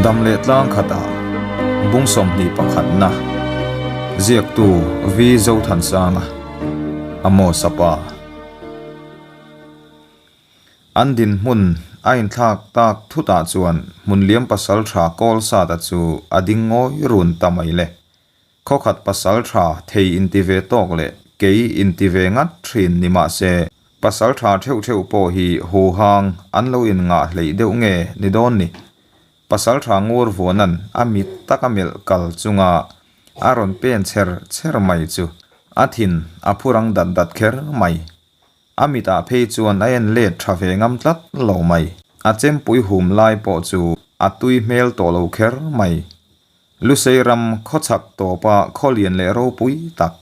Dam leh tlang khatah bung 21 na ziaktu V Zothansanga Amos-a pa. An dinhmun a inthlak tak thutah chuan Hmunliam pasaltha Kawlsata chu a ding ngawi run ta mai le. Khawkhat pasaltha thei inti ve tawk leh kei inti ve ngat thin ni mah se, pasaltha theuh theuh pawh hi huhang an lo inngah hleih deuh nge ni dawn ni? Pasaltha ngur vuanan a mit taka melh kal chunga a rawn pen chher chher mai chu a thin a phurang dat dat kher mai. A mitah phei chuan a en let tha ve ngam tlat lo mai. A chempui hum lai pawh chu a tui hmel tawh lo kher mai. Lusei ram khawchhak tawpa khaw lian leh ropui tak,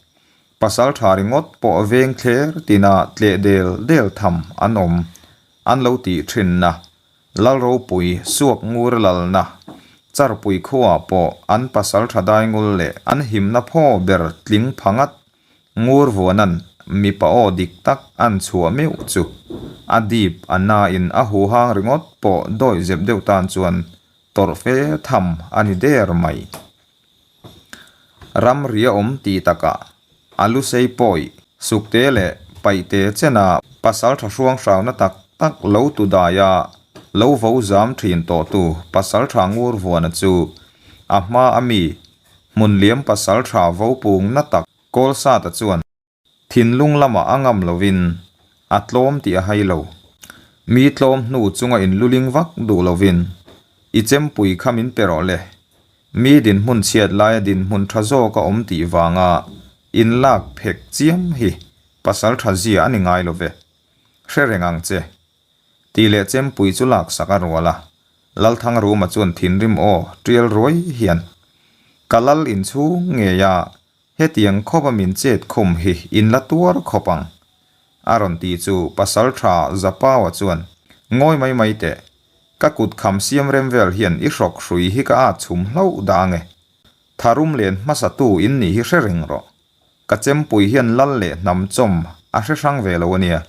pasal tha ringawt pawh veng thler tina tleh del del tham an awm an lo tih thinna Lal ropui suak ngur lalna charpui khuaah pawh an pasal tha daingul leh an himna phaw ber tling pha ngat Ngur vuanan mipa aw dik tak an chhuah meuh chu a dip a nain a huhang ringawt pawh dawih zep deuh tan chuan tawrh fe tham a ni der mai. Ram ria awm tih takah a lu sei pawi sukte leh paihte chena pasal tha hruang hrauna tak tak lo tu daia lo vo zam thin tawhtu pasal tha ngur vuana chu a hma a mi Hmunliam pasal tha vo pung na tak Kawlsata chuan thinlung lamah a ngam lovin a tlawm tih a hai lo. Mi tlawm hnu chunga inluling vak duh lovin i chempui kha min pe rawh le. Mi dinhmun chhiat laia dinhmun tha zawk a awm tih vanga inlak phek chiam hi pasal tha zia a ni ngai lo ve. Hre reng ang che. Tih leh chempui chu laksak a rual a. Lalthangruma chuan thinrim aw tial ruai hian, Ka lal inchhung ngei a, hetiang khawp a min chet khum hi in la tuar khawp ang, a rawn ti chu Pasaltha Zapaua chuan, Ngawi mai mai teh, ka kut kham siam rem vel hian i hrawk hrui hi ka at chhum hlauh dah ange. Tharum len hmasa tu in nih hi hre reng rawh. Ka chempui hian lal leh hnam chawm a hre hrang ve lo a nia.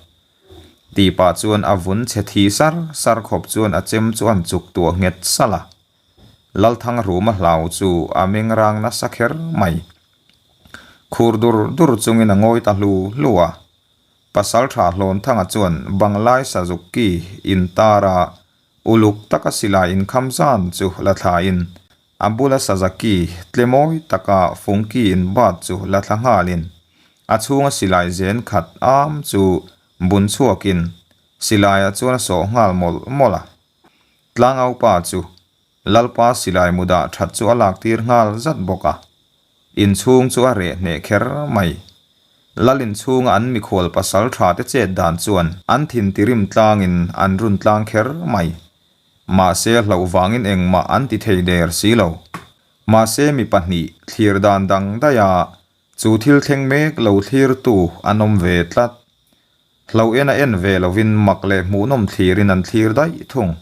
Tih pah chuan a vun chhe thi sar sar khawp chuan a chem chu an chuk tuah nghet salh a. Lalthang ruma hlau chu a meng rang nasa kher mai. Khur dur dur chungin a ngawi ta hlu hlu a. Pasaltha Hlawnthanga chuan Banglai Sazuk ki intar a, uluk taka silai inkham zan chu la thlain A bula Sazaki tle mawi taka fungki in bat chu la thla nghalin a chhunga silai zen khat am chu bun chhuakin silaiah chuan a sawh nghal mawlh mawlh a. Tlangaupa chu Lalpa silai mu dah that chu a lak tir nghal zat bawk a. Inchhung chu a reh hneh kher mai. Lal inchhunga an mikhual pasal tha te chet dan chuan an thin tirim tlangin an run tlang kher mai. Mahse hlauh vangin engmah an ti thei der si lo. Mahse mi pahnih thlir dan dang daih a, chu thil thleng mek lo thlirtu an awm ve tlat. Hlauh en a en ve lovin mak leh hmuhnawm thlirin an thlir daih thung.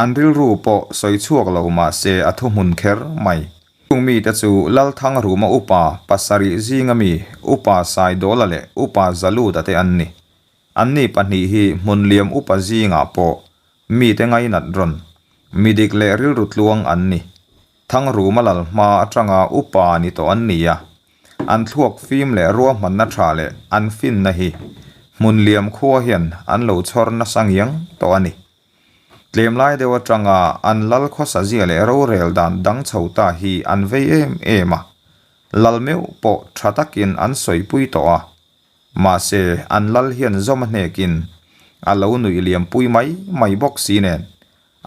An rilru pawh sawi chhuak lo mahse a thuhmun kher mai. Chung mite chu Lalthangruma upa pasarih zinga mi Upa Saidawla leh Upa Zaluta te an ni. Anni pahnih hi hmunliam upa zingah pawh Mite ngainat rawn, mi dik leh rilru tluang an ni. Thangruma lal hma atanga upa ni tawh an ni a. An thluak fim leh ruahmanna tha leh an finna hi hmun liam khua hian an lo chhawr nasa ngiang tawh a ni. Tlem lai deuh atanga an lal khawsa zia leh rorel dan dang chho ta hi an vei em em a. Lal meuh pawh tha takin an sawipui tawh a. Mahse, an lal hian zawm a hnekin a lo nuih liam pui mai mai bawk si nen,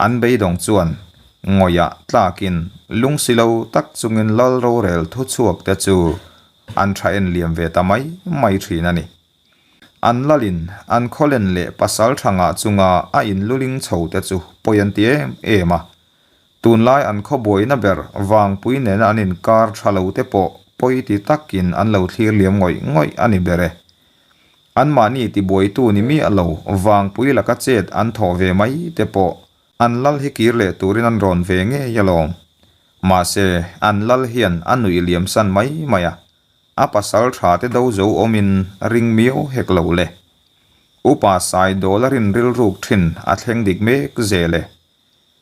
an beidawng chuan ngawihah tlakin lungsi lo tak chungin lal rorel thu chhuak te chu an tha en liam ve ta mai mai thin a ni. An lalin an khawlen leh pasal tha ngah chunga a inluling chho te chu pawi an ti em em a, Tunlai an khawbuaina ber vangpui nena an inkar tha lo te pawh pawi ti takin an lo thlir liam ngawih ngawih a ni ber e. Anmahni tibuaitu ni miah lo vangpui laka chet an thawh ve mai te pawh an lal hi kir leh turin an rawn ve ngei alawm. Mahse, an lal hian a nuih liam san mai mai a, a pasal tha te do zo awmin ring miau hek lo le. Upa Saidawl a rin rilruk thin a thleng dik mek zel e.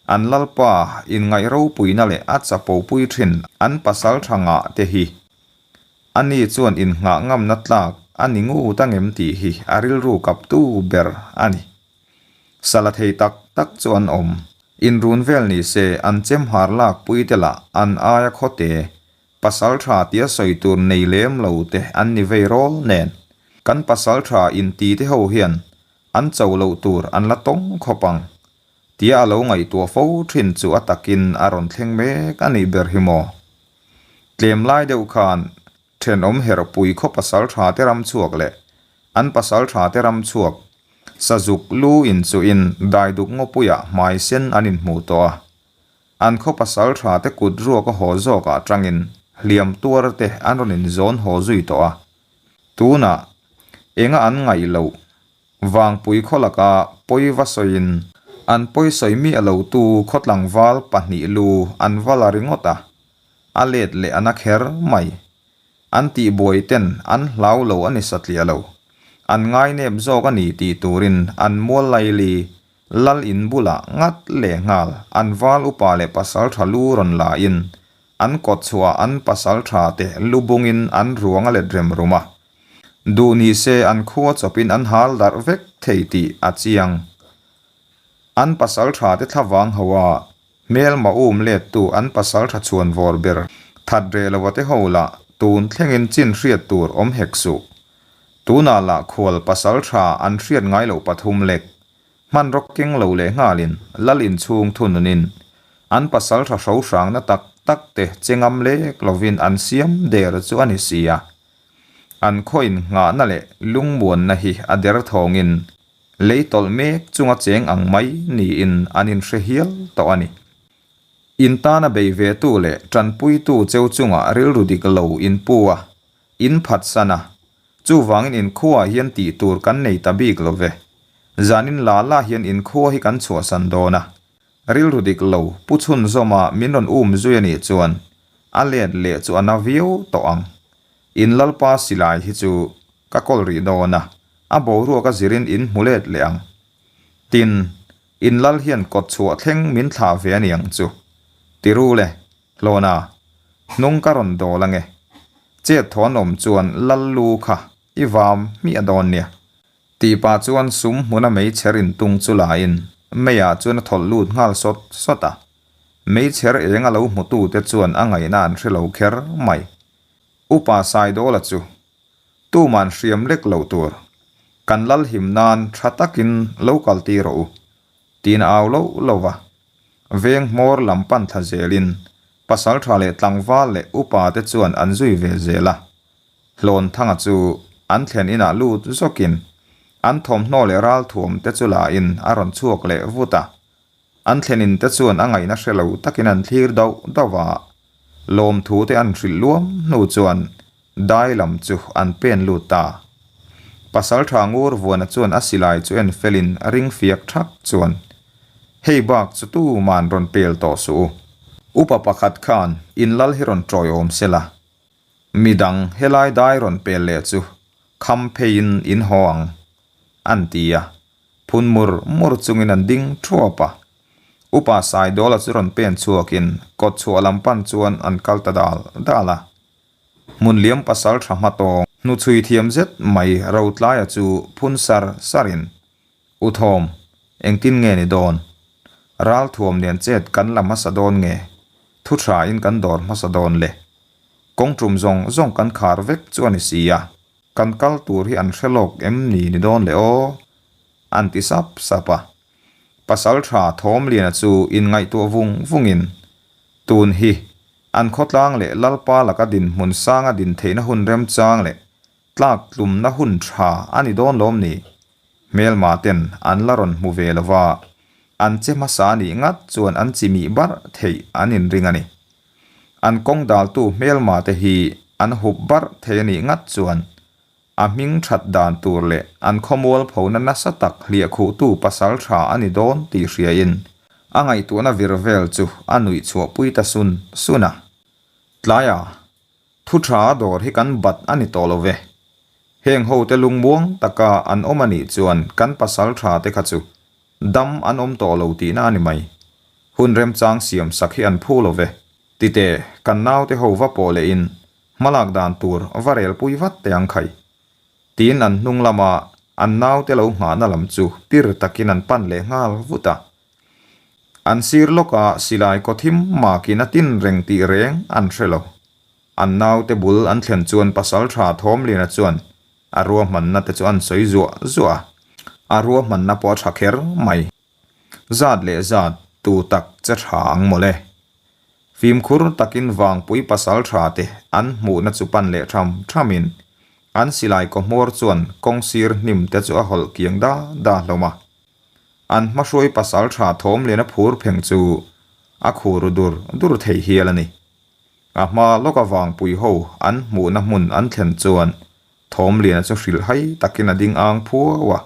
An Lalpa inngaih ropuina leh a chapopui thin an pasaltha ngah te hi ani chuan innghah ngamna tlak a ni ngut angem tih hi a rilru kaptu ber a ni. Sala thei tak tak chu an awm. Inrun vel ni se an chemhar lakpui te lah an aia khawte pasaltha tia sawi tur nei lem lo te an ni vei rawl nen. Kan pasaltha inti te ho hian an cho loh tur an la tawng khawp ang. Tia a lo ngaihtuah fo thin chu a takin a rawn thleng mek a nih ber hi maw? Tlem lai deuh khan thenawm herhpui khaw pasal tha te ram chhuak leh an pasal tha te ram chhuak sazuk lu inchuhin daiduk ngawpuiah hmai sen an inhmuh tawh a. An khaw pasal tha te kut ruak a haw zawkah tangin hliam tuar te an rawn inzawn haw zui tawh a. Tunah enga an ngaih loh Vangpui khaw laka pawi va sawiin an pawi sawi miah lo tu khaw tlangval pahnih lu an va la ringawt a, a let leh a na kher mai. An tihbuai ten an hlau lo a ni satliah lo. An ngainep zawk a ni tih turin an mual laili lal in bulah ngat leh nghal an val upa leh pasal tha lu rawn la in an kawt chhuah an pasal tha te lu bungin an ruang a let rem rum a. Duh ni se an khua chawpin an hal darh vek thei tih a chiang. An pasal tha te thlavang ho a, hmelma um lettu an pasal tha chhuan vawr ber that reh lo a te ho lah tun thlengin chin hriat tur awm hek suh. Tunah lah khual pasal tha an hriat ngai loh pathum lek, hmanraw keng lo leh nghalin lal inchhung thununin an pasal tha hro hrangna tak tak te che ngam lek lovin an siam der chu a ni si a. An khaw innghahna leh lungmuanna hi a derthawngin lei tawlh mek chunga cheng ang mai niin an inhre hial tawh a ni. In tana bei vetu leh tanpuitu cheu chungah rilru dik lo inpu a, in phatsan a, chuvangin inkhuaah hian tih tur kan nei ta bik lo ve. Zanin la la hian inkhua hi kan chhuahsan dawn a, rilru dik lo pu chhunzawma min rawn um zui a nih chuan a let leh chu a na viau tawh ang. In Lalpa silai hi chu ka kawl rih dawn a, a boruak a zirin in hmu let leh ang. Tin, in Lal hian kawt chhuah thleng min thlah ve a ni ang chu. Tiru le, Hlawna, hnung ka rawn dawl ange. Chet thawn awm chuan Lal lu kha i vam hmiah dawn nia. Tih pah chuan sum hmuna meichher intung chu lain meiah chuan a thawlh lut nghal sawt sawt a. Meichher eng a lo hmutute chuan a ngaihna an hre lo kher mai. Upa Saidawla chu tuman hriam lek lo tur, kan lal him nan tha takin lo kal tir rawh u, tiin a au loh loh va. Veng hmawr lam pan thla zelin pasaltha leh tlangval leh upa te chuan an zui ve zel a. Hlawnthanga chu an thlen inah lut zawkin an thawmhnaw leh ralthuam te chu la in a rawn chhuak leh vut a. An thlenin te chuan a ngaihna hre lo takin an thlir dauh dauh a, lawmthu te an hrilh luam hnu chuan dai lam chu an pen lut ta. Pasaltha ngur vuana chuan a silai chu en felin ring fiak thak chuan, Hei bak chu tuman rawn pel tawh suh u. Upa pakhat khan in lal hi rawn tawiawm sela, midang helai dai rawn pel leh chu kham pheiin in haw ang, an ti a. Phun mur mur chungin an ding thuap a. Upa Saidawla chu rawn pen chhuakin kawt chhuah lam pan chuan an kal ta dal dal a. Hmunliam pasal tha hma tawng hnuchhui thiam zet mai Rotlaia chu phun sar sarin, U Thawm, engtin nge ni dawn? Ralthuam nen chet kan la hmasa dawn nge? Thu thain kan dawr hmasa dawn le? Kawngṭum zawng zawng kan khar vek chu a ni si a. Kan kal tur hi an hre lawk em ni ni dawn le aw? An ti sap sap a. Pasal tha Thawmliana chu inngaihtuah vung vungin, Tun hi an khawtlang leh Lalpa laka dinhmun sanga din theihna hun remchang leh tlak tlumna hun tha a ni dawn lawm ni? Hmelma ten an la rawn hmu ve lo va, an che hmasa nih ngat chuan an chimih barh theih an inring a ni. An kawng daltu hmelma te hi an hup barh thei a nih ngat chuan a hming that dan tur leh an khawmual phona nasa tak hliahkhuhtu pasal tha a ni dawn tih hriain a ngaihtuahna vir vel chu a nuih chhuahpui ta sun sun a. Tlaia thu tha dawr hi kan bat a ni tawh lo ve. Heng hote lungmuang taka an awm a nih chuan kan pasal tha te kha chu dam an awm tawh lo tihna a ni mai. Hun remchang siam sak hi an phu lo ve. Tite, kan naute ho va pawh lehin hmalak dan tur va relpui vat teh ang khai. Tiin an hnung lama an naute lo nghahna lam chu pir takin an pan leh nghal vut a. An sir lawka silai kaw thim makin a tin reng tih reng an hre lo. An naute bul an thlen chuan pasaltha Thawmliana chuan a ruahmanna te chu an sawi zuah zuah a. A ruahmanna pawh a tha kher mai. Zat leh zat tu tak che tha ang mawle. Fimkhur takin Vangpui pasaltha te an hmuhna chu pan leh tham thamin an silai kaw hmawr chuan kawng sir hnim te chu a hawlh kiang da da hlawm a. An hmahruai pasaltha Thawmliana phur pheng chu a khu ru dur dur thei hial a ni. A hma lawka Vangpui ho an hmuhna hmun an thlen chuan Thawmliana chu hrilhhai takin a ding ang phuau a.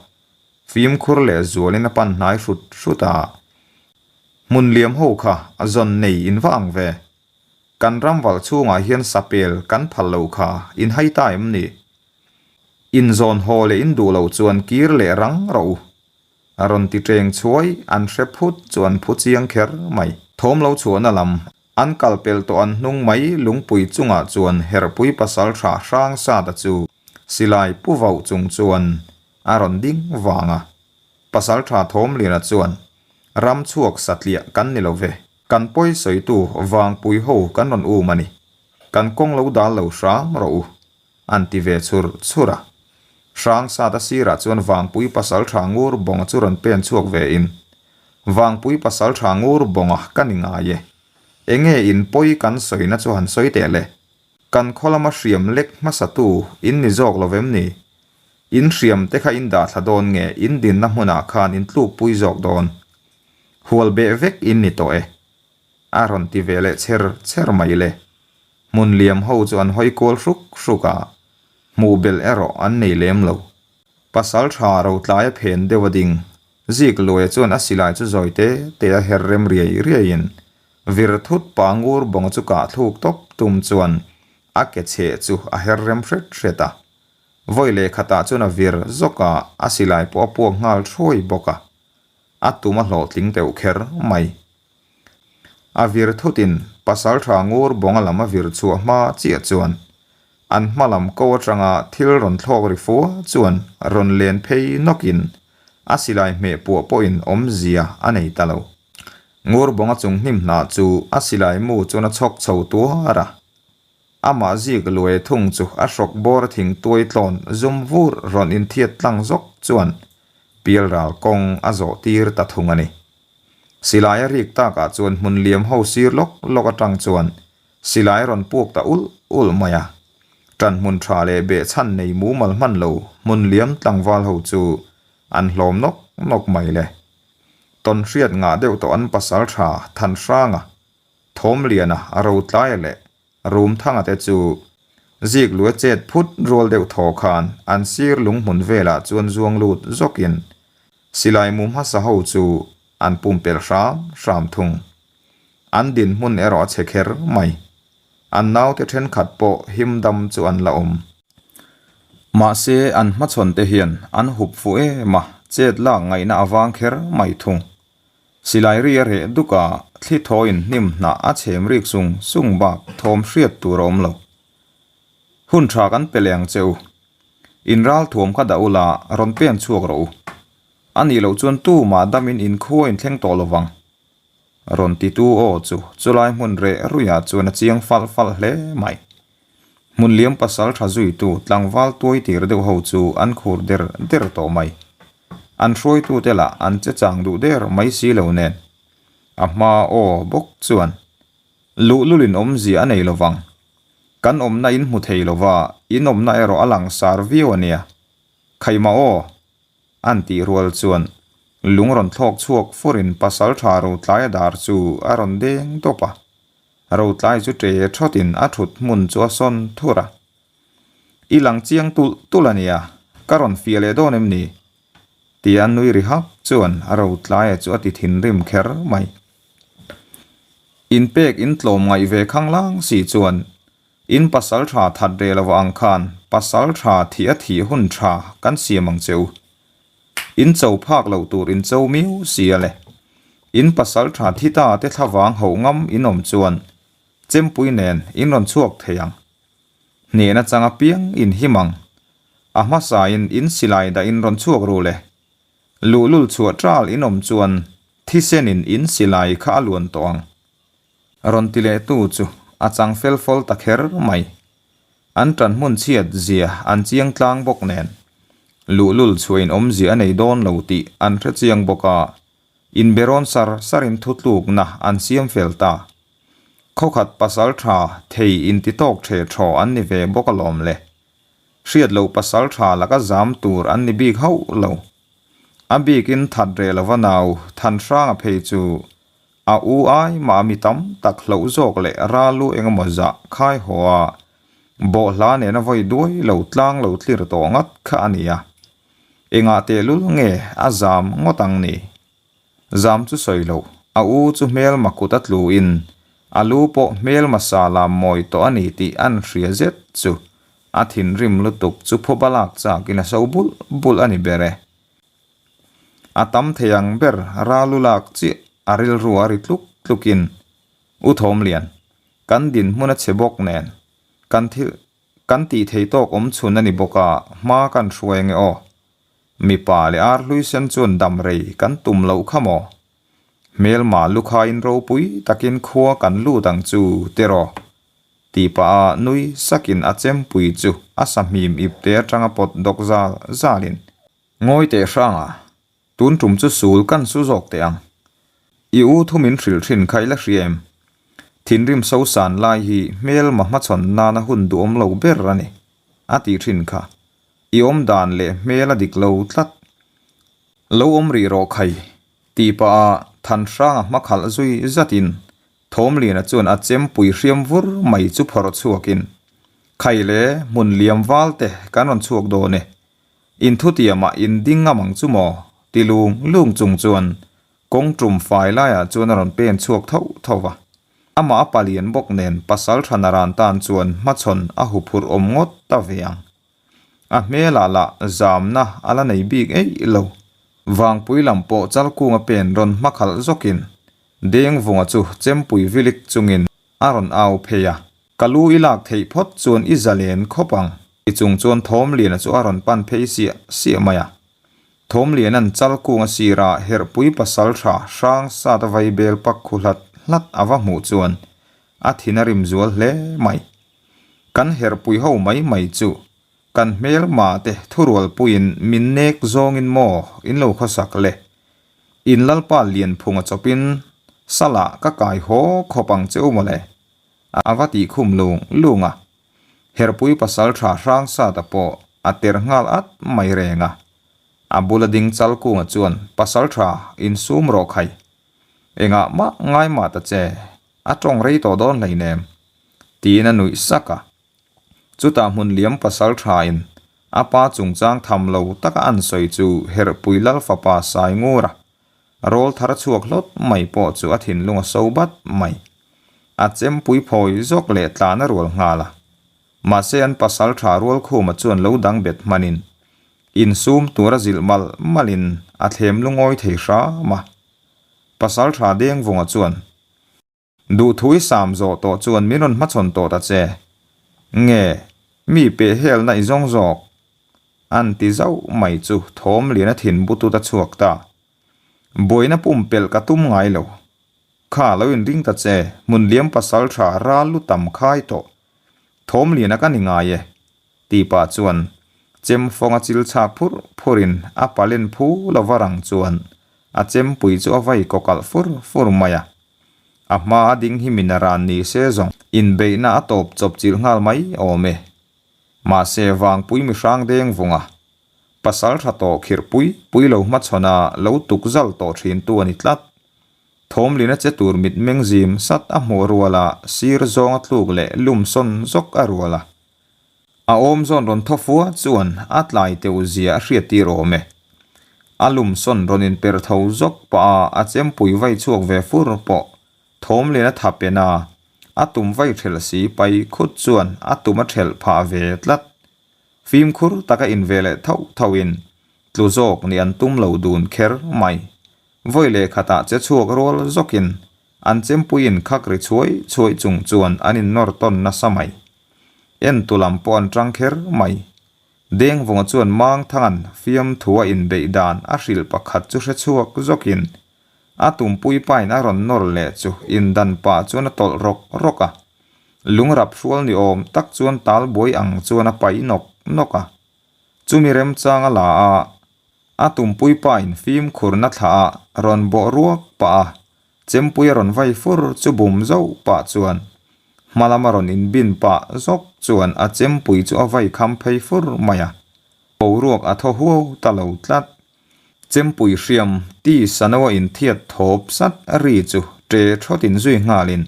Fimkhur leh zualin a pan hnai hrut hrut a, Hmun liam ho kha a zawn nei in va ang ve. Kan ram valh chhungah hian sapel kan phal lo kha in hai ta em ni? In zawn haw leh in duh loh chuan kir leh rang rawh u. A rawn ti ṭeng chhuai an hre phut chu an phu chiang kher mai. Thawm lo chhuahna lam an kal pel tawh an hnung mai lungpui chungah chuan herhpui pasal hra hrang sata chu silai pu vauh chung chuan A rawn ding vang a. Pasaltha Thawmliana chuan, Ram chhuak satliah kan ni lo ve. Kan pawi sawitu Vangpui ho kan rawn um a ni. Kan kawng lo dal lo hram rawh u, an ti ve chhur chhur a. Hrangsata sirah chuan Vangpui Pasaltha Ngur Bawnga chu rawn pen chhuak ve in, Vangpui Pasaltha Ngur Bawnga ka ni ngai e. Enge in pawi kan sawina chu han sawi teh le. Kan khaw lama hriam lek hmasatu in ni zawk lo vem ni? In hriam te kha in dah thla dawn nge in dinna hmunah khan in tlukpui zawk dawn? Hual beh vek in ni tawh e. A rawn ti ve leh chher chher mai le. Hmun liam ho chu an hawi kual hruk hruk a, hmuh belh erawh an nei lem lo. Pasal tha rotlaia phen deuh a ding, Zik Luaia chuan a silai chu zawi te te a her rem riai riaiin vir thut pa ngur bawng chu kah thluk tawp tum chuan a ke chheh chu a her rem hret hret a. Vawi leh khatah chuan a vir zawk a, a silai pawh a puak nghal thuai bawk a. A tum a hlawhtling teuh kher mai. A vir thutin Pasaltha ngur bawnga lam a vir chhuah hma chiah chuan an hma lam ko atanga thil rawn thlawk ri fua chuan rawn len phei nawkin a silai hmeh puah pawhin awmzia a nei ta lo. Ngur bawnga chung hnim hnah chu a silai mu chuan a chhawk chho tuar a. Amah zik luai thung chu a hrawk bawr thing tuai tlawn zum vur rawn inthiat tlang zawk chuan pialral kawng a zawh tir ta thung a ni. Silai a rik takah chuan hmun liam ho sir lawk lawk atang chuan silai a rawn puak ta ulh ulh mai a. Tan hmun tha leh behchhan nei mumal hman lo hmun liam tlangval ho chu an hlawm nawk nawk mai le. Tawn hriat ngah deuh tawh an pasal tha Thanhranga Thawmliana a rotlaia leh Rumthanga te chu Ziklua chet phut rual deuh thaw khan an sir lunghmun velah chuan zuang lut zawkin silai mu hmasa ho chu an pumpelh hram hram thung. An dinhmun erawh a chhe kher mai. An naute thenkhat pawh him dam chu an la awm. Mahse an hmachhawn te hian an hup fuh em a, chet lak ngaihna a vang kher mai thung. Silai ri a reh duk a, thli thawiin hnim hnah a chhem rik sung sung bak thawm hriat tur a awm lo. Hun tha kan pe leh ang che u. In ral thuam kha dah ula, rawn pen chhuak rawh u. A nih loh chuan tumah damin inkhua in thleng tawh lo vang. Rawn titu aw chu chulai hmun reh ruiah chuan a chiang falh falh hle mai. Hmun liam pasal tha zuitu tlangval tuai tir deuh ho chu an khur der der tawh mai. An hruaitute lah an che chang duh der mai si lo nen. A hma aw bawk chuan luhlulin awmzia a nei lo vang. Kan awmna in hmu thei lo va, in awmna erawh a langsar viau a nia. Khaihmah aw! An tih rual chuan lung rawn thlawk chhuak furin pasal tha Rotlaia dar chu a rawn deng dawp a. Rotlai chu ṭe ṭhawtin a ṭhut hmun chu a sawn thur a. I lang chiang tulh tulh a nia, ka rawn fiah leh dawn em ni? Tia a nui ri hak chuan a Rotlaia chu a ti thinrim kher mai. Inpek in tlawm ngaih ve khanglang si chuan in pasal tha that reh lo ang khan pasal tha thih a thih hun tha kan siam ang che u. In cho phak loh tur in cho miau si a le. In pasaltha thi ta te thlavang hauh ngam in awm chuan chempui nen in rawn chhuak thei ang. Hnehna chang apiang in him ang. A hmasain in silai dah in rawn chhuak ru le. Luhlul chhuah ṭal in awm chuan thisenin in silai kha a luan tawh ang. Rawn ti leh tu chu a chang fel fawl ta kher mai. An ṭan hmun chhiat zia an chiang tlang bawk nen. Luhlul chhuah in awmzia a nei dawn lo tih an hre chiang bawk a, inbe rawn sar sarin thutlukna an siam fel ta. Khawkhat pasal ṭha thei inti tawk ṭhe ṭhaw an ni ve bawk alawm le. Hriat loh pasal ṭha laka zam tur an ni bik hauh lo. A bikin that reh lova nau Thanhranga phei chu A u ai mah mi tam tak hloh zawk leh ralu engemaw zah khai haw a, bawhhla nena vawi duai lo tlang lo tlir tawh ngat kha a ni a. Engah tehlul nge a zam ngawt ang ni? Zam chu sawi lo, a u chu hmelma kut a tlu in a lu pawh hmelma sa lam mawi tawh a ni tih an hria zet chu a thinrim lutuk chu phuba lak chakin a so bulh bulh a ni ber e. A tam thei ang ber ralu lak chiah a rilru a ri tluk tlukin U Thawmlian, kan dinhmun a che bawk nen, kan thil kan tih thei tawk awm chhun a ni bawk a, hma kan hruai ange aw. Mipa leh ar hlui sen chuan dam rei kan tum loh kha maw? Hmelma lukhaiin ropui takin khua kan lut ang chu tiraw? Tih pah a nui sakin a chempui chu a sahmim ipte atanga pawt dawk zal zalin Ngawi teh hrang a, tun tum chu sul kan su zawk teh ang. I u thu min hrilh thin kha i la hria em? Thinrim so san lai hi hmelma hmachhawn nana hun duhawm lo ber a ni, a ti thin kha. I awm dan leh hmel a dik lo tlat. Lo awm rih rawh khai, tih pah a Thanhranga hmakhalh zui zatin Thawmliana chuan a chempui hriam vur mai chu phawrh chhuakin, Khai le, hmun liam val te kan rawn chhuak dawn e. In thutiamah in ding ngam ang chu maw? ti lung lung chung chuan kawng tum fai laiah chuan a rawn pen chhuak tho tho va. Amah a palian bawk nen pasal tha naran tan chuan hmachhawn a huphurh awm ngawt ta ve ang. A hmelah lah zamna a la nei bik eih lo. Vangpui lam pawh Chalkunga pen rawn hmakhalh zawkin Dengvunga chu chempui vilik chungin a rawn au phei a. Ka lu i lak theih phawt chuan i zalen khawp ang. Ti chung chuan Thawmliana chu a rawn pan phei siah siah mai a. Thawmliana'n Chalkung a sira Herhpui pasal tha hrang sat a vai bel pak khu hlat hlat a va hmuh chuan a thin a rim zual hle mai. Kan Herhpui ho mai mai chu kan hmelma te thurualpuiin min nek zawngin maw in lo khawsak le. In Lalpa Lianphunga chawpin Salah ka kai haw khawp ang che u mawle. A va tih khum lung lung a. Herpui pasal tha hrang sata pawh a ter nghal at mai reng a. A bula ding Chalkunga chuan pasal tha insum rawh khai. Engah mah ngai mah ta che, a tawng rei tawh dawn hleinem. Tiin a nuih sak a. Chutah hmun liam pasal tha in a pa chungchang tham lo taka an sawi chu Herpui Lal fapa Saingura Rawl thar chhuak hlawt mai pawh chu a thinlung a so bat mai. A chempui phawi zawk leh tlan a rual nghal a. Mahse an pasal tha Rualkhuma chuan lo dang bet hmanin insum tur a zilh malh malhin a thlem lungawi thei hram a. Pasal tha Dengvunga chuan Duhthu i sam zawh tawh chuan min rawn hmachhawn tawh ta che. Nge, mi pehhelna i zawng zawk? An ti zauh mai chu thawm lian a thin butut a chhuak ta. Buaina pumpelh ka tum ngai lo. Kha lo inring ta che, hmun liam pasal tha ral lu tam khai tawh. Thawm liana ka ni ngai e. Tih pah chuan chem fawnga chil chhak phur phurin a palen phu lova rang chuan a chempui chu a vai kawkalh fur fur mai a. A hma a ding hi min a ran ni se zawng inbeihna a tawp chawp chilh nghal mai awm e. Mahse vangpui mihrang deng vunga pasal tha tawh khirh pui pui lo hmachhawn a lo tuk zal tawh thin tu a ni tlat. Thawmlina che tur mitmeng zim sat a hmuh rual a sir zawng a tluk leh lum sawn zawk a rual a. A awm zawn rawn thaw fua chuan a tlai teuh zia a hriat tir awm e. A lum sawn rawn inper tho zawk pah a, a chempui vai chhuak ve fur pawh thawmlian a tha pen a, a tum vai thelh si pai khut chuan a tum a thelh phah ve tlat. Fimkhur taka inve leh thauh thauhin tlu zawk nih an tum lo dun kher mai. Vawi leh khatah che chhuak rual zawkin an chempui in khak ri chhuai chhuai chung chuan an innawr tawn nasa mai. En tu lam pawh an tang kher mai. Dengvunga chuan Mangthangan fiamthua inbeih dan a hrilh pakhat chu hre chhuak zawkin a tumpui pain a rawn nawr leh chu indan pah chuan a tawlh rawk rawk a. Lungrap hrual ni awm tak chuan talbuai ang chuan a paih nawk nawk a. Chumi remchang a la a, a tumpui pain fimkhurna thlah a rawn bawh ruak pah a, chempui a rawn vai fur chu bum zauh pah chuan hma lama rawn inbin pah zawk chuan a chempui chu a vai kham phei fur mai a, boruak a thaw huau ta lo tlat. Chempui hriam ti sano a inthiat thawp sat ri chu ṭe thawt in zui nghalin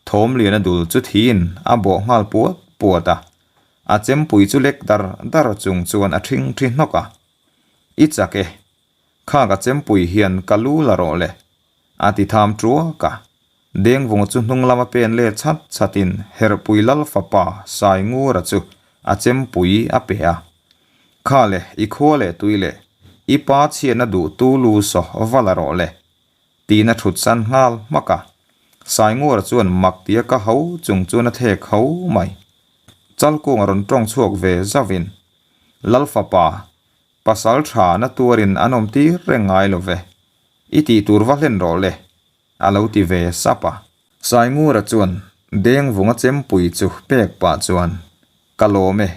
Thawmliana dul chu thiin a bawh nghal puat puat a, a chempui chu lek dar dar chung chuan a ṭhing ṭhi hnawk a. I chak e, kha ka chempui hian ka lu la rawh le, a ti tham ṭuak a. Dengvunga chu hnung lama pen let chhat chhatin Herhpui Lal fapa Saingura chu a chempui a pe a. Kha le, i khua leh tui le, i pa chhiatna duh tu lu saw va la rawh le, tiin a thut san nghal hmak a. Saingura chuan mak tia ka ho chung chuan a thlek ho mai. Chalkunga rawn tawng chhuak ve zauhin, Lal fapa, pasal tha na tuarin an awm tir reng ngai lo ve, i tih tur va hlen rawh le, a lo ti ve sap a. Saingura chuan Dengvunga chempui chu pek pah chuan, Ka lawm e,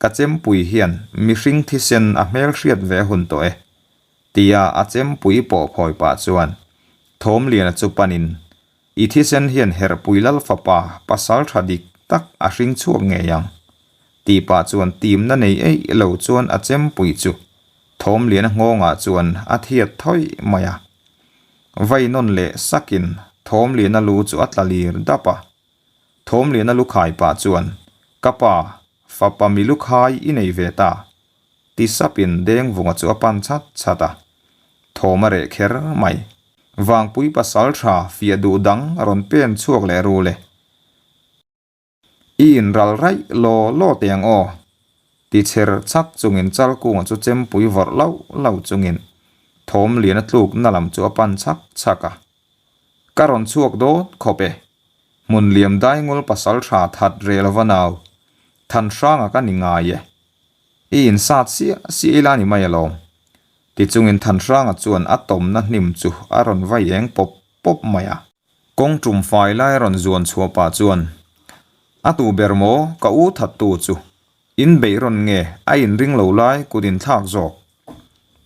Ka chempui hian mihring thisen a hmelhriat ve hun tawh e, tia a chempui pawh phawi pah chuan Thawmliana chu panin, I thisen hian Herhpui Lal fapa pasal tha dik tak a hring chhuak ngei ang, tih pah chuan timna nei eih lo chuan a chempui chu Thawmliana nghawngah chuan a thiat thawih mai a. Vai nawn leh sakin Thawmliana lu chu a tla lir dap a. Thawmliana lukhai pah chuan, Ka pa, fapa mi lukhai i nei ve ta, ti sapin Dengvunga chu a pan chhat chhat a. Thawm a reh kher mai. Vangpui pasal tha fiah duh dang a rawn pen chhuak leh rul e. I inral raih law law teh ang aw, ti chher chhak chungin Chalkunga chu chempui vawrh lauh lauh chungin Thawmliana tlukna lam chu a pan chhak chhak a. Ka rawn chhuak dawn khawp e. Hmun liam daingul pasal tha that reh lova nau. Than hranga ka ni ngai e. I insat siah siah ila ni mai alawm. Tichungin Than hranga chuan a tawmna hnim chu a rawn vai eng pawp pawp mai a. Kawng tum fai lai a rawn zuan chhuah pah chuan, A tu ber maw ka u thattu chu In beih rawn nge a inring lo lai kut in thlak zawk?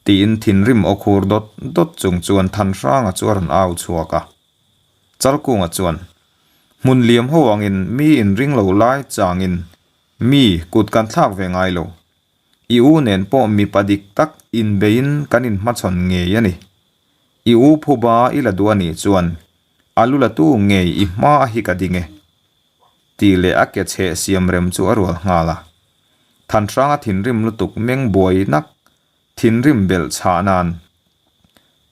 Tiin thinrim aw khur dawt dawt chung chuan Thanhranga chu a rawn au chhuak a. Chalkunga chuan, Hmun liam ho angin mi inring lo lai changin mi kut kan thlak ve ngai lo. I u nen pawh mipa dik tak inbeiin kan inhmachhawn ngei a ni. I u phuba i la duh a nih chuan a lu latu ngei i hma hi ka ding e. Tih leh a ke chheh siam rem chu a rual nghal a. Thanhranga thinrim lutuk meng buai nak thinrim belh chhah nan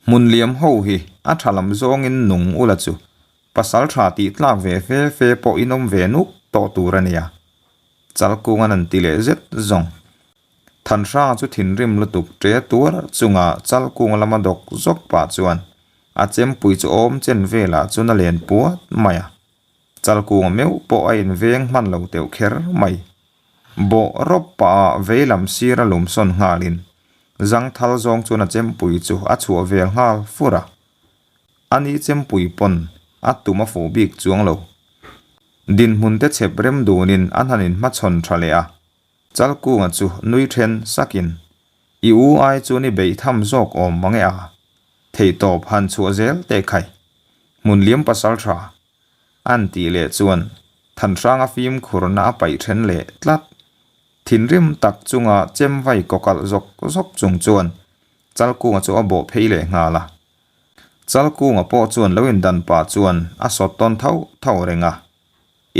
hmun liam ho hi a tha lam zawngin nung ula chu pasal tha tih tlak ve fe fe pawh in awm ve nuk tawh tur a nia. Chalkunga nan ti leh zet zawng. Thanhranga chu thinrim lutuk ṭe tuar chunga Chalkunga lama dawk zawk pah chuan a chempui chu awm chen velah chuan a len puat mai a. Chalkunga meuh pawh a inveng hman lo teuh kher mai. Bawh rawp pah ah veilam sir a lum sawn nghalin zangthal zawng chuan a chempui chu a chhuah vel nghal fur a. Ani chempui pawn a tum a fuh bik chuang lo. Dinhmun te chhep rem dunin an han inhmachhawn tha leh a. Chalkunga chu nui then sakin, I u ai chuan i beih tham zawk awm mang e a, theihtawp han chhuah zel teh khai. Hmun liam pasal tha an tih leh chuan Thanhranga fimkhurna a paih then leh tlat. Thinrim tak chunga chem vai kawkalh zawk zawk chung chuan Chalkunga chu a bawh phei leh nghal a. Chalkunga pawh chuan lo indan pah chuan a sawt tawn thauh thauh reng a.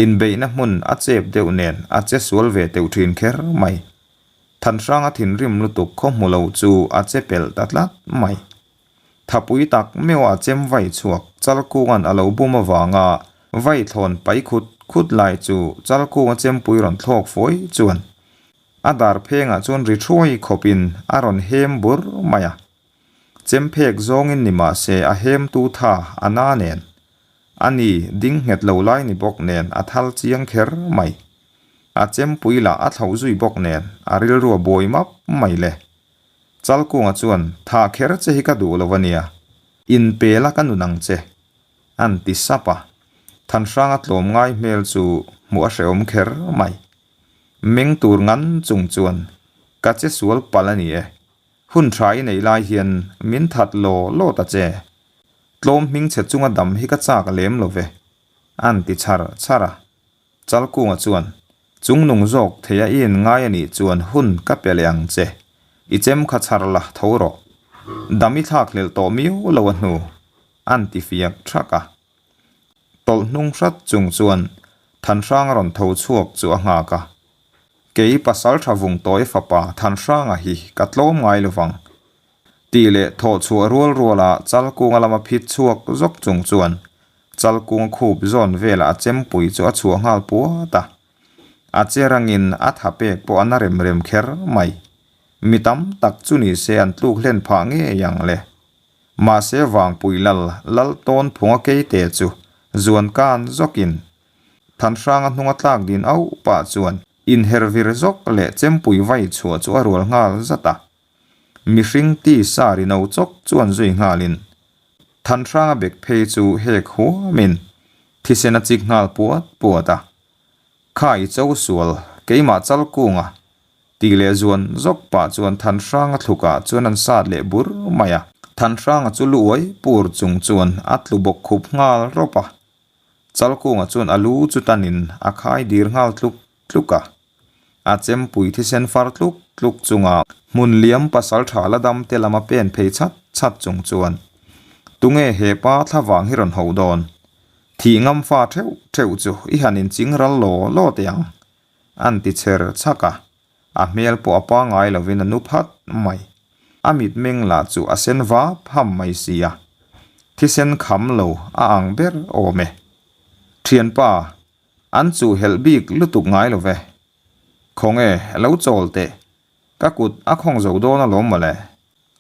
Inbeihna hmun a chep deuh nen a che sual ve teuh thin kher mai. Thanhranga thinrim lutuk khaw hmu lo chu a che pelh ta tlat mai. Thapui tak meuh a chem vai chhuak Chalkunga'n a lo bum avanga vai thlawn pai khut khut lai chu Chalkunga chempui rawn thlawk fawi chuan a dar phengah chuan ri thuai khawpin a rawn hem bur mai a. Chem phek zawngin ni mah se a hemtu tha a na nen. A ni, ding nghet lo lai ni bawk nen a thal chiang kher mai. A chempui lah a thlauh zui bawk nen a rilru a buai map mai le. Chalkunga chuan, Thah kher che hi ka duh lo a nia. Inpel a ka nun ang che. An ti sap a. Thanhranga tlawm ngai hmel chu hmuh a hrehawm kher mai. Meng tur ngan chung chuan, Ka che sual palh a ni e. Hun tha i neih lai hian min that law law ta che. Tlawm hming chhe chunga dam hi ka chak lem lo ve. An ti chhar chhar a. Chalkunga chuan, Chungnung zawk thei a i inngai a nih chuan hun ka pe leh ang che. I chem kha chhar la tho rawh. Dam i thlak hlelh tawh miau lo a hnu. An ti fiak thak a. Tawlh hnung hrat chung chuan Thanhranga rawn tho chhuak chu a nghak a. Kei Pasaltha Vungtawi fapa Thanhranga hi ka tlawm ngai lo vang. Tih leh thawh chhuah rual ruala Chalkunga lama phit chhuak zawk chung chuan Chalkunga khup zawn velah a chempui chu a chhuah nghal puat a. A che rangin a tha pek pawh a na rem rem kher mai. Mi tam tak chu ni se an tluk hlen phah ngei ang le. Mahse Vangpui lal lal tawn phunga keite chu zuan kan zawkin Thanhranga hnunga tlak din auh pah chuan inher vir zawk leh chempui vai chhuah chu a rual nghal zat a. Mihring ti sa ri no chawk chuan zui nghalin Thanhranga bek phei chu hek huamin thisen a chik nghal puat puat a. Kha i cho sual keimah Chalkunga Tih leh zuan zawk pah chuan Thanhranga thlukah chuan an sat leh bur mai a. Thanhranga chu lu uai pur chung chuan a tlu bawk khup nghal rawp a. Chalkunga chuan a lu chu tanin a khai dir nghal tluk tluk a. A chempui thisen far tluk tluk chunga hmun liam pasal tha la dam te lama pen phei chhat chhat chung chuan, Tunge he pa thlavang hi rawn hauh dawn? Thih ngam fa theuh theuh chu i han inching ral law law teh ang. An ti chher chhak a, a hmel pawh a pangai lovin a nu phat mai. A mitmeng lah chu a sen vap ham mai si a, thisen kham lo a ang ber awm e. Thianpa, an chuh helh bik lutuk ngai lo ve. Khawnge, lo chawl teh. Ka kut a khawng zo dawn alawm mawle.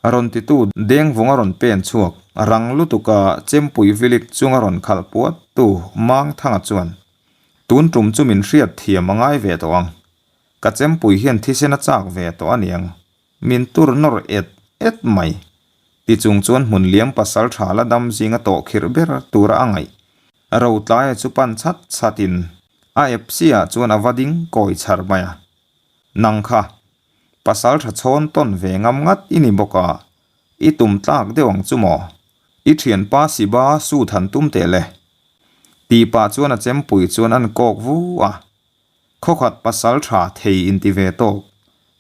Rawn titu dengvung a rawn pen chhuak, rang lutuka chempui vilik chunga rawn khalh puat tu Mangthanga chuan, Tun tum chu min hriat thiam a ngai ve tawh ang. Ka chempui hian thisen a chak ve tawh a niang. Min tur nawr et et mai. Ti chung chuan hmun liam pasal tha la dam zinga tawh khirh ber tura a ngaih. Rotlaia chu pan chhat chhatin a ep siah chuan a va ding kawi chhar mai a. Nang kha, pasal tha chhawn tawn ve ngam ngat i ni bawk a, i tum tlak deuh ang chu maw? I thianpa Siba su than tum teh le. Tih pah chuan a chempui chuan an kawk vu a. Khawkhat pasal tha thei inti ve tawk,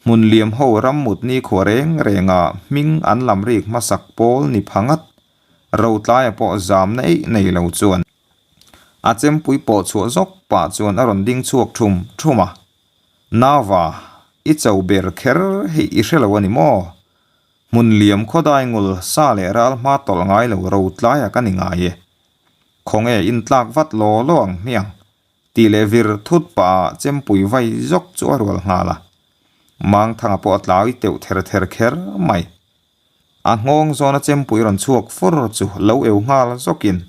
hmun liam ho ram mut ni khua reng renga hming an lam rik hmasak pawl ni pha ngat, Rotlaia pawh zamna eih nei lo chuan a chempui pawh chhuah zawk pah chuan a rawn ding chhuak thum thum a. Nava, i cho ber kher hi i hre lo a ni maw? Hmun liam khawdai ngul sa leh ral hma tawlh ngai lo ro tlaia ka ni ngai e. Khawnge in tlak vat law law ang hmiang? Tih leh vir thut pah ah chempui vai zawk chu a rual nghal a. Mangthanga pawh a tlai teuh ther ther kher mai. A nghawng zawna chempui rawn chhuak fur chu lo eu nghal zawkin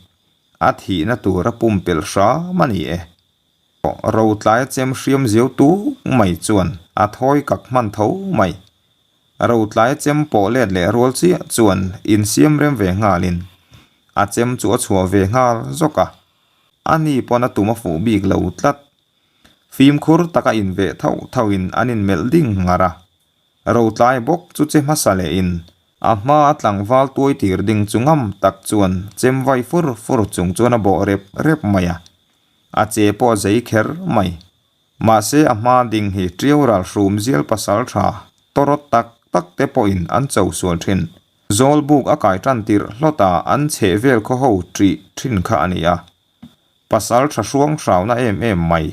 a thihna tur a pumpelh hram a ni e. Rotlaia chem hriam ziau tuk mai chuan a thawi kak hman tho mai. Rotlaia chem pawh let leh rual chiah chuan insiam rem ve nghalin a chem chu a chhuah ve nghal zawk a. A ni pawn a tum a fuh bik lo tlat. Fimkhur taka inveh thauh thauhin an inmelh ding ngar a. Rotlai bawk chu che hmasa lehin a hma a tlangval tuai tir ding chu ngam tak chuan chem vai fur fur chung chuan a bawh rep rep mai a. A che pawh a zei kher mai. Mahse a hma ding hi Tiau ral hrum zial pasal tha tawrawt tak tak te pawhin an cho sual thin. Zawl buk a kai tan tirh hlawt a an chheh vel khaw ho trih thin kha a ni a. Pasal tha hruang hrauna em em mai.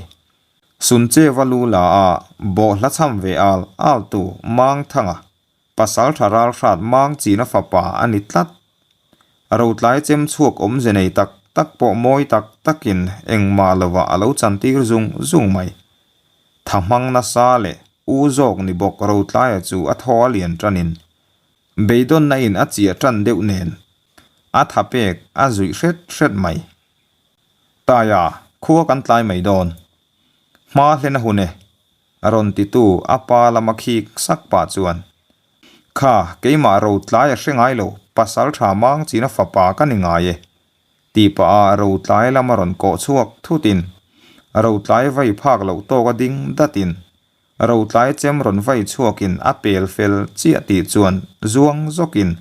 Suncheva lu la a bawh hla chham ve al al tu Mangthanga Pasal tha ral hrat mang china fapa a ni tlat. Rotlai chem chhuak awmze nei tak tak pawh mawi tak takin engmah lovah a lo chantir zung zung mai. Tha hmang nasa leh u zawk ni bawk Rotlaia chu a thaw a lian tanin. Beidawnna in a chiah tan deuh nen a tha pek a zuih hret hret mai. Taia, khua kan tlai mai dawn. Hma hlen a hun e, rawn titu a pa lama khik sak pah chuan, Kha, keimah ro tlai a hre ngai lo, pasal tha mang china fapa ka ni ngai e, tih pah a ro tlai lama rawn kawh chhuak thutin, ro tlai vai phak loh tawk a ding datin, ro tlai chem rawn vai chhuakin a pel fel chiah tih chuan zuang zawkin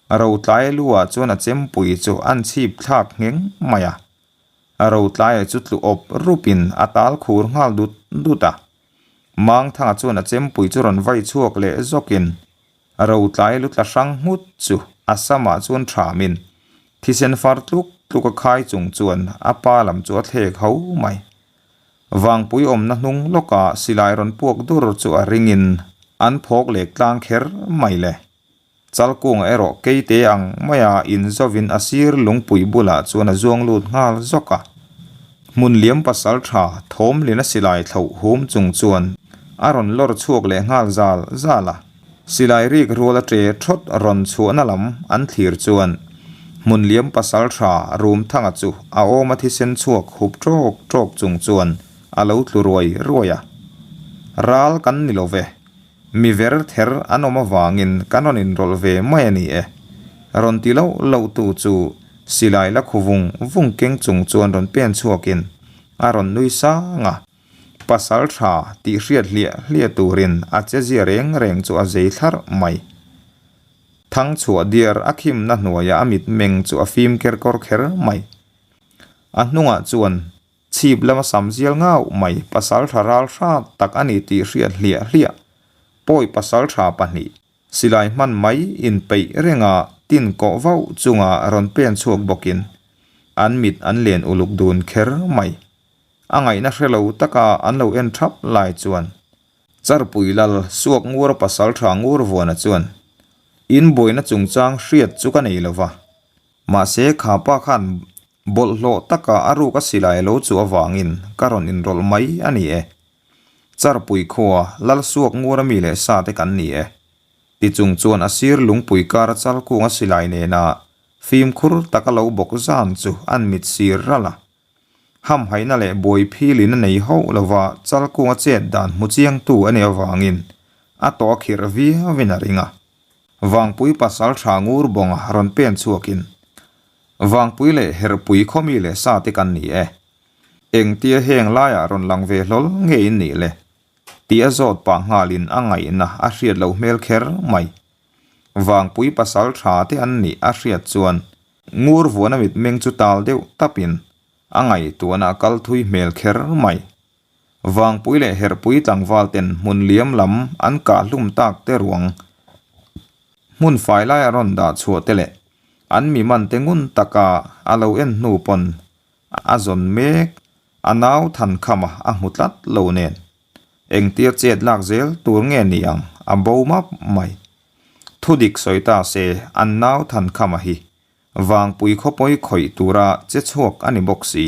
ro tlai lu ah chuan a chempui chu an chhip thlak ngheng mai a. A rotlaia chu tlu awp rupin a tal khur nghal dut dut a. Mangthanga chuan a chempui chu rawn vai chhuak leh zawkin a rotlai lu tla hrang nghut chu a samah chuan thamin thisen far tluk tluk a khai chung chuan a pa lam chu a thlek ho mai. Vangpui awmna hnung lawkah silai rawn puak dur chu a ringin an phawk lek tlang kher mai le. Chalkunga erawh keite ang maia inzovin a sir lungpui bulah chuan a zuang lut nghal zawk a. Hmun liam pasal tha thawmlina silai thloh hum chung chuan a rawn lawr chhuak leh nghal zal zal a. Silai rik rual a ṭe thawt rawn chhuahna lam an thlir chuan hmun liam pasal tha Rumthanga chu a awma thisen chhuak hup ṭawk ṭawk chung chuan a lo tlu ruai ruai a. Ral kan ni lo ve. Mi ver ther an awm avangin kan rawn inrawlh ve mai a ni e. Rawn ti loh loh tu chu silai la khu vung vung keng chung chuan rawn pen chhuakin a rawn nui sang a. Pasal tha tih hriat hliah hliah turin a che zia reng reng chu a zei thlarh mai. Thang chhuah diar a khimna hnuaiah a mitmeng chu a fim ker kawr kher mai. A hnungah chuan Chhip lama sam zial ngauh mai pasal tha ral hrat tak a ni tih hriat hliah hliah. Pawi pasal tha pahnih, silai hman mai inpeih renga tin kawh vauh chunga rawn pen chhuak bawkin an mit an len uluk dun kher mai. A ngaihna hre lo taka an lo en thap lai chuan Charpui lal suak ngur pasal tha ngur vuana chuan in buaina chungchang hriat chu ka nei lova, mahse kha pa khan Bawlhhlawh taka a ruk a silai lo chu avangin ka rawn inrawlh mai a ni e. Charpui khua Lalsuak ngur ami leh sa te kan ni e. Tichung chuan a sir lungpui kar a chal kung a silai nena fimkhur taka lo bawk zan chu an mit sir ralh a. Hamhaihna leh buai philin a nei hauh lova chal kung a chet dan hmu chiangtu a nih avangin a tawh a khirh viauin a ring a. Vangpui pasal tha ngur bawnga rawn pen chhuakin Vangpui leh Herhpui khawmi leh sa te kan ni e. Engtia heng laiah rawn lang ve hlawl nge in nih le? Tih a zawt pah nghalin a ngaihna a hriat loh hmel kher mai. Vangpui pasal tha te an nih a hriat chuan ngur vuana mitmeng chu tal deuh tapin a ngaihtuahna a kal thui hmel kher mai. Vangpui leh Herhpui tlangval ten hmun liam lam an kah hlum tak te ruang hmun fai lai a rawn dah chhuah te leh an mi man te ngun taka a lo en hnu pawn a zawn mek a nau than kham a a hmu tlat lo nen engtir chet lak zel tur nge ni ang a bo map mai. Thudik sawi ta se an nau than kham a hi Vangpui khawpawi khawih tura che chhuak a ni bawk si.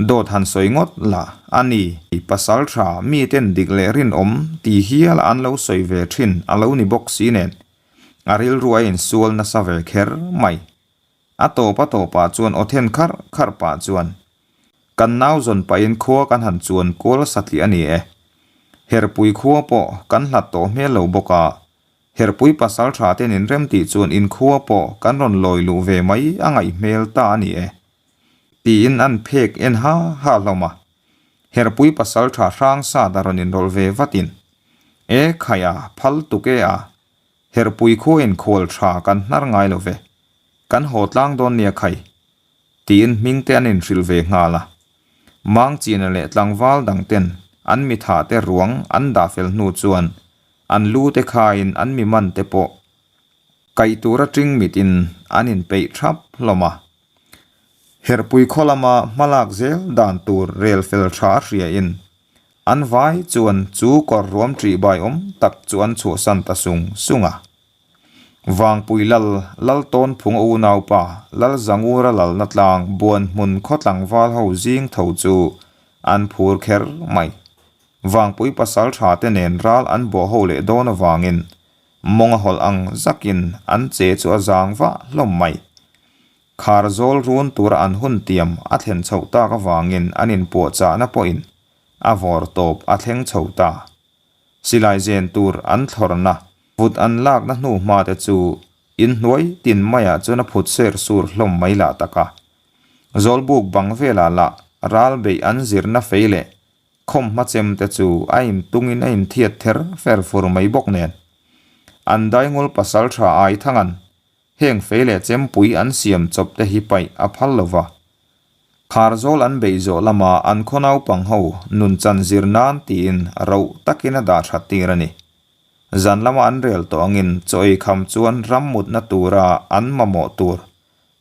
Dawt han sawi ngawt la a ni. Pasal tha miten dik leh rinawm ti hial an lo sawi ve thin a lo ni bawk si nen a rilru a insual nasa ve kher mai. A tawp a tawpah chuan aw then kharh kharh pah chuan kan nau zawn pahin khua kan han chuan kual satliah a ni e. Herpui khua pawh kan hlat tawh hmel lo bawk a, Herpui pasal tha ten in rem tih chuan inkhua pawh kan rawn lawi luh ve mai a ngaih hmel ta a ni e. Tiin an phek en ha ha hlawm a. Herpui pasal tha hrang sat a rawn inrawlh ve vatin, E khai a, phal tuk e a, Herpui khua inkhual tha kan hnar ngai lo ve. Kan haw tlang dawn nia khai. Tiin hming te an inhrilh ve nghal a. Mangchina leh tlangval dang ten an mitha te ruang an dah fel hnu chuan An lu te khain an mi man te pawh kaih tura ṭing mitin an inpeih ṭhap hlawm a. Herhpui khaw lama hmalak zel dan tur rel fel ṭha a hriain an vai chuan chu kawr ruam ṭih bai awm tak chu an chhuahsan ta sung sung a. Vangpui lal, Laltawnphunga unaupa, Lalzangura lalna tlang Buanhmun khaw tlangval ho zing tho chu an phur kher mai. Vangpui pasal tha te nen ral an bawh ho leh dawn avangin. Mawng a hawlh ang zakin an che chu a zang vah hlawm mai. Khar zawl run tura an hun tiam a thlen chhoh tak avangin an inpuahchahna pawhin a vawr tawp a thleng chho ta. Silai zen tur an thlawrna, vut an lakna hnu hma te chu inhnuai tin maiah chuan a phut ser sur hlawm mai lah tak a. Zawlbuk bang velah lah ral beih an zirna fei leh Khawm hmachem te chu a intungin a inthiat ther fer fur mai bawk nen. An daingul pasal tha ai thangan heng fei leh chempui an siam chawp te hi paih a phal lo va. Kharzawl an beih zawh lama an khaw naupang ho nunchan zir nan tiin roh takin a dah that tir a ni. Zan lama an rel tawh angin chaw ei kham chuan ram mutna tura an mamawh tur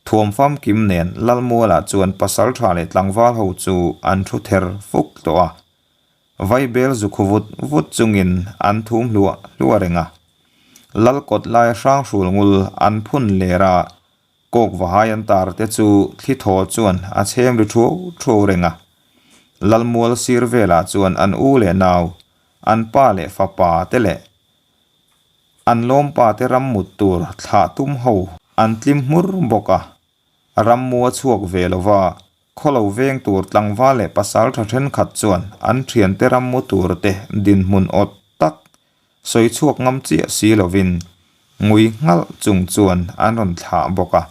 Thuam famkim nen Lalmualah chuan pasaltha leh tlangval ho chu an thu ther fuk tawh a. Vaibel zu khu vut vut chungin an thum hluah hluah reng a. Lal kawt laia hranghrul ngul an phun ler a, kawk vahai an tar te chu thli thaw chuan a chhem ri thuau thuau reng a. Lalmual sir velah chuan an u leh nau, an pa leh fapa te leh An lawmpa te ram mut tur thlah tum ho an tlim hmur bawk a, ram mu a chhuak ve lo va, khaw lo veng tur tlangval leh pasal tha thenkhat chuan an thiante ram mu tur te dinhmun awt tak sawi chhuak ngam chiah si lovin ngui nghalh chung chuan an rawn thlah bawk a.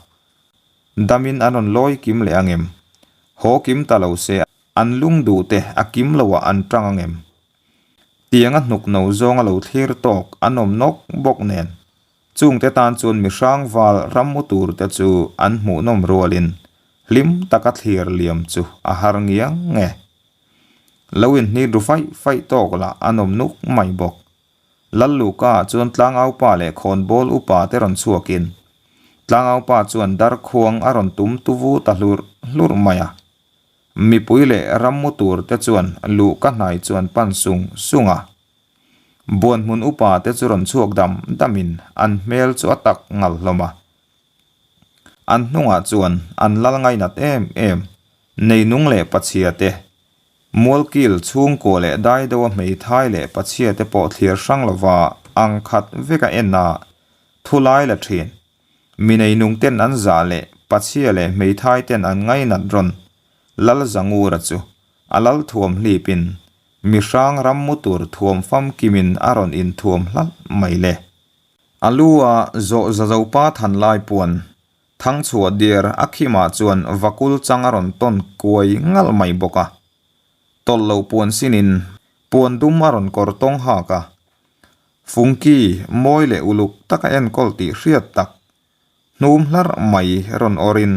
Damin an rawn lawi kim leh angem? Haw kim ta lo se an lung duh te a kim loah an tang angem? Tianga hnuk no zawnga lo thlir tawk an awm nawk bawk nen, chungte tan chuan mihrang val ram mu tur te chu an hmuhnawm rualin hlim taka thlir liam chu a har ngiang nge. Lo inhnit ru faih faih tawk lah an awm nuk mai bawk. Lalluka ah chuan tlangaupa leh khawnbawl upa te rawn chhuakin tlangaupa chuan darkhuang a rawn tum tuvu ta hlurh hlurh mai a. Mipui leh rammu tur te chuan luh ka hnai chuan pan sung sung a. Buan hmun upa te chu rawn chhuak dam damin an hmel chu a tak ngal hlawm a. An hnungah chuan an lal ngainat em em, neinung leh pachhia te, mualkil chhungkua leh dai deuha hmeithai leh pachhia te pawh thlir hrang lova ang khat vek a en a, thu lai la thin. Mi neinung ten an zah leh pachhia leh hmeithai ten an ngainat rawn Lal Zangura chu a lal thuam hlipin mi hrang ram mu tur thuam famkimin a rawn inthuam hlalh mai le. A lu a zawh zazopa than lai puan thangchhuah diar a khimah chuan vakul chang a rawn tawn kuai ngalh mai bawk a. Tawlh lo puan sinin puan dum a rawn kawr tawng hak a. Fungki mawi leh uluk taka enkawl tih hriat tak hnum hlarh mai rawn awrin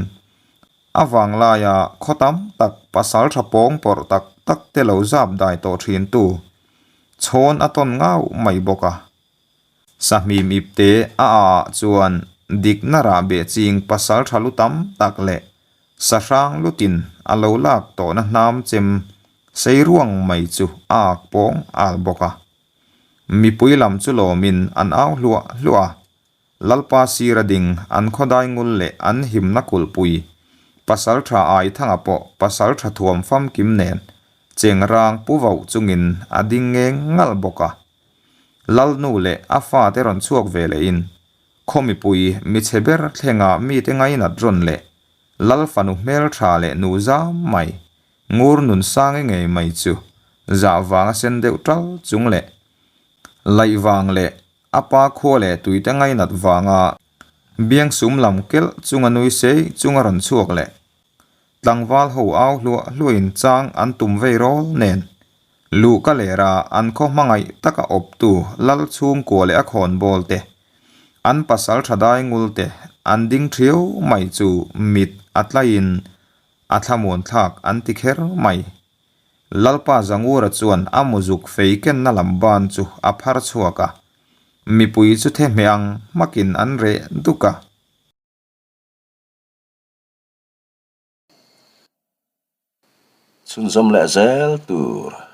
a vanglaia khaw tam tak pasal tha pawng pawrh tak tak te lo zap dai tawh thin tu chhawn a tawn ngau mai bawk a. Sahmim ipte a ah chuan dikna rah beh ching pasal tha lu tam tak leh sahrang lutin a lo lak tawhna hnam chem sei ruang mai chu a ak pawng al bawk a. Mipui lam chu lawmin an au hluah hluah a, Lalpa sira ding an khawdai ngul leh an himna kulhpui Pasaltha Aithanga pawh Pasaltha thuam famkim nen chengrang pu vauh chungin a ding ngeng ngalh bawk a. Lalnu leh a fate rawn chhuak ve lehin khaw mipui michhe ber thlenga mite ngainat rawn leh Lal fanu hmeltha leh nu zam mai Ngur nun sangi ngei mai chu zah vanga sen deuh tal chung leh laih vang leh a pa khua leh tuite ngainat vanga biang sum lam kelh chunga nui sei chunga rawn chhuak leh tlangval ho au hluah hluahin chang an tum vei rawl nen luh ka lera an khaw hmangaih taka awptu lal chhungkua leh a khawnbawl te an pasal tha dai ngul te an ding thiau mai chu mit a tlaiin A thlamuan thlak an ti kher mai. Lalpa Zangura chuan a muzuk fei kenna lam ban chu a phar chhuak a, mipui chu the hmeh ang hmakin an reh duk a. Chhunzawm leh zel tur.